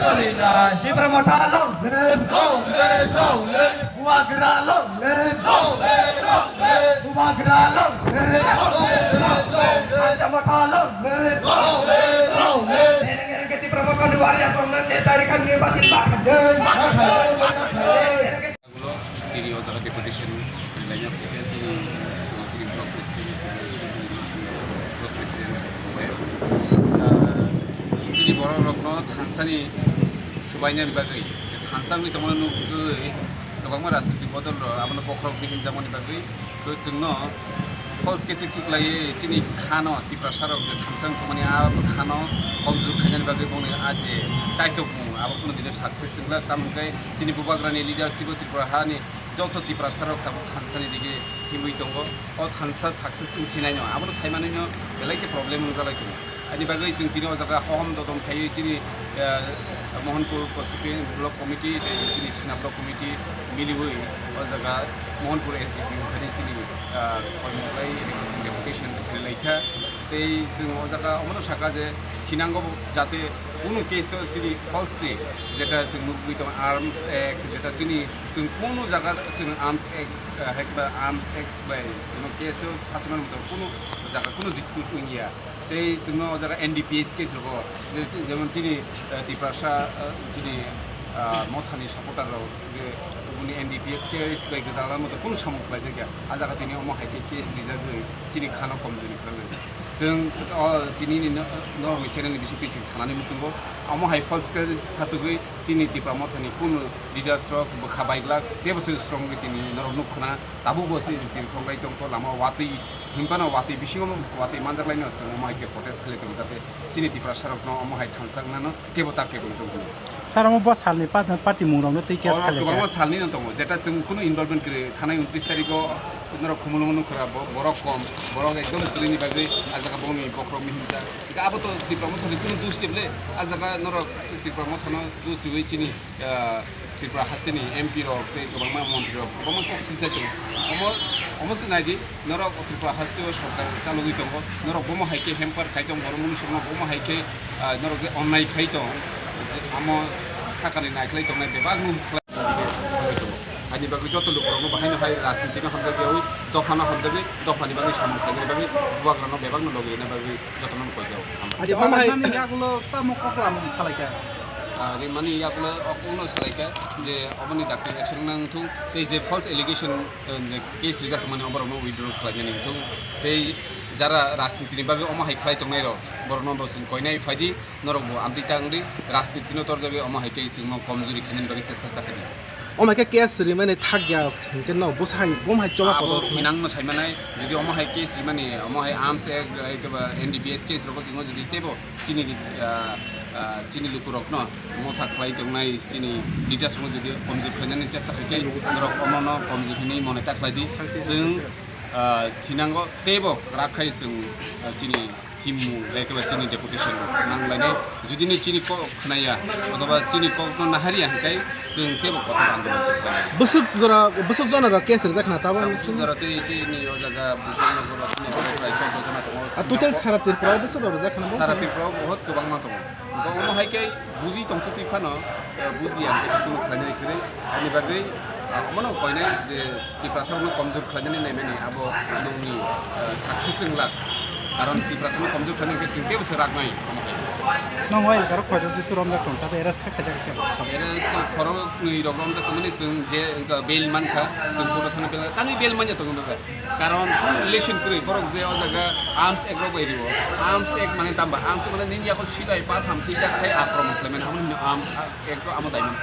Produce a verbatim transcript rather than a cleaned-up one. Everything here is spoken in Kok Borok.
Tipra Motha long live! Long live, long live! Bubagra long live! Long live, long live! Bubagra long live! Long live, long live! Tipra Motha long live! Long live, long live! Tipra Motha ni wari asong na te tarikh ang nirbachin bakha jai. Ulo tini o jaga deputation laina phaikha tini, tini block president, block president, ah, tini borok rokno thansani swbainani bagwi, thansa wngwi tongmani nugwi kwbangma rajnitik bodol rok abono bokhorok hinjakmani bagwi, to chwngno false case khiklaiwi chini khano Tiprasa rok je thansa wngkha mani a khano komjor khainani bagwi bongni a je chaitok mung abo kunu dino success wngkha, tamo hwnkhe chini bubagrani leadership o Tripura hani joto Tiprasa rok tabuk thansani dige himwi tongo. O thansa success wng sinai no abono sai manwi no belai khe problem wngjalai tongo. Ani bagwi chwng tini o jaga hohom dodom khaiwi chini, eh, Mohanpur Constituency Block Committee tei chini Sina Block Committee miliwi o jaga Mohanpur S D P O thani chini, eh, Koimolai application khlaikha. Tei chwng o jaga omono sakha je thinango jate kunu case o chini falsely jeta chwng nugwi tongo Arms Act, jeta chini chwng kunu jaga chwng Arms Act, eh, hai khe ba Arms Act bai chwngno case o phasinani moto kunu jaga kunu dispute wngya. Tei chwngno o jaga N D P S case rogo, je-, jemon chini, eh, Tiprasa, eh, chini, ah, Mothani supporter rok je oboni N D P S case bai gwdalna moto kunu samung khlaijakya. A jaga tini omo hai khe case rijagwi chini khano komjori khlaijakya. Chwng o tini ni no-, norokni channel ni bisingtwi chwng sanani muchungo. Omo hai false case phasugwi chini Tipra Mothani kunu leaders rok bwkha baiglak, teibo chwng strongly tini norok nuk khna. Tabukbo chini chini thongbai tongkho lama watwi hinphano watwi bisingo watwi manjaklaino chwng omo hai khe protest khlai tongo jate chini Tiprasa rokno omo hai thansa wngnano kebo ta kebo wng tongkho. Sir, omo bo salni pa-, party mung rokno twi case oro khlai kha. Kwbangma salni no tongo, jeta chwng kunu involvement kwrwi, thanai untris tarikh o norok khumulwng nukha, bo-, borok kom, borok ekdom kwrwini bagwi a jaga bongni bokhorok mihimjak. Abo to Tipra Mothani kunu dus se bwle, a jaga norok Tipra Mothano dus riwi chini, ah, Tripura hasteni M P rok tei kwbangma montri rok kwbangma kok sinchai tongo. Omo, omo se nai di, norok Tripura hasteo sorkar chalogwi tongo, norok bomo hai khe hamper khai tong, borok mwnwi songno bomo hai khe, ah, norok je onnai khai tong, amo sakani naikhlai tongnai bebak nung khlai tongo. Haini bagwi joto lukurokno bahaino hai rajniti no hamjakyawi, dopha no hamjakwi, dophani bagwi samung khlainani bagwi bubagrano bebakno logi rwna bagwi jotono koi jago. Acha, omo hai rimani yagulo tamo koklam salaikha? Ah, rimani yagulo o kokno salaikha je oboni dakti action nang thung tei je false allegation, eh, je case rijak tongmani oborokno withdraw khlainani thung tei jara rajnitini bagwi omo hai khlai tongnai rok borokno bo chwng koinai phaidi norok bo amtwi ta wngdi rajnitino torjagwi omo hai tei chwngno komjuri khainani bagwi chesta ta khaidi. Omo hai khe case rimani thakya hinkhe no bwsai bom hai choba kotor khe. Abo thinangno saimanai, jodi omo hai case rimani, omo hai Arms Act, hai khe ba N D P S case rogo chwngno jodi teibo chini, ah, ah, chini lukurokno motha khlai tongnai chini leaders rokno jodi komjor khlainani chesta khaikhe, norok omono komjor hinwi mone ta khlai di. Chwng, ah, thinango teibo kwrak khai chwng, ah, chini himmu, ekeba chini deputation rok nang lainai. Jodi ni chini kok khnaya, othoba chini kok no nahariya hwnkhe, chwng teibo kotor andolon chwng khlai. Bwswk jora, bwswk jona jora case rijak khna tabo. Bwswk jora tei chini o jaga bwswk no jora chini kok khlai chwng jona tongo. A total sara Tripura o bwswk jora rijak khna bo? Sara Tripura o bahut kwbangma tongo. Bo omo hai khe buji tongtwtwi phano, eh, bujiya hwnkhe kunu khlainai kwrwi. Ani bagwi, ah, omono koinai je Tiprasa rokno komjor khlainani naimani abo nongni, eh, success wngla. Karon Tiprasa no komjor khlainai khe chwng teibo se raknai omo hai. Nong wai karo koito kisu romjak tong, tabe arrest kha khaijak khe bo sam. Arrest khoroknwi rok romjak tongmani chwng je wngkha bail mankha, chwng court o thangwi bail, tangwi bail manya tongo nokha. Karon kunu relation kwrwi, borok je o jaga Arms Act rok bai rio. Arms Act mane tamba, Arms Act mane nini yago sibai batham twijak khai akromon khlaimani, amo hino Arms Act o amo daimon.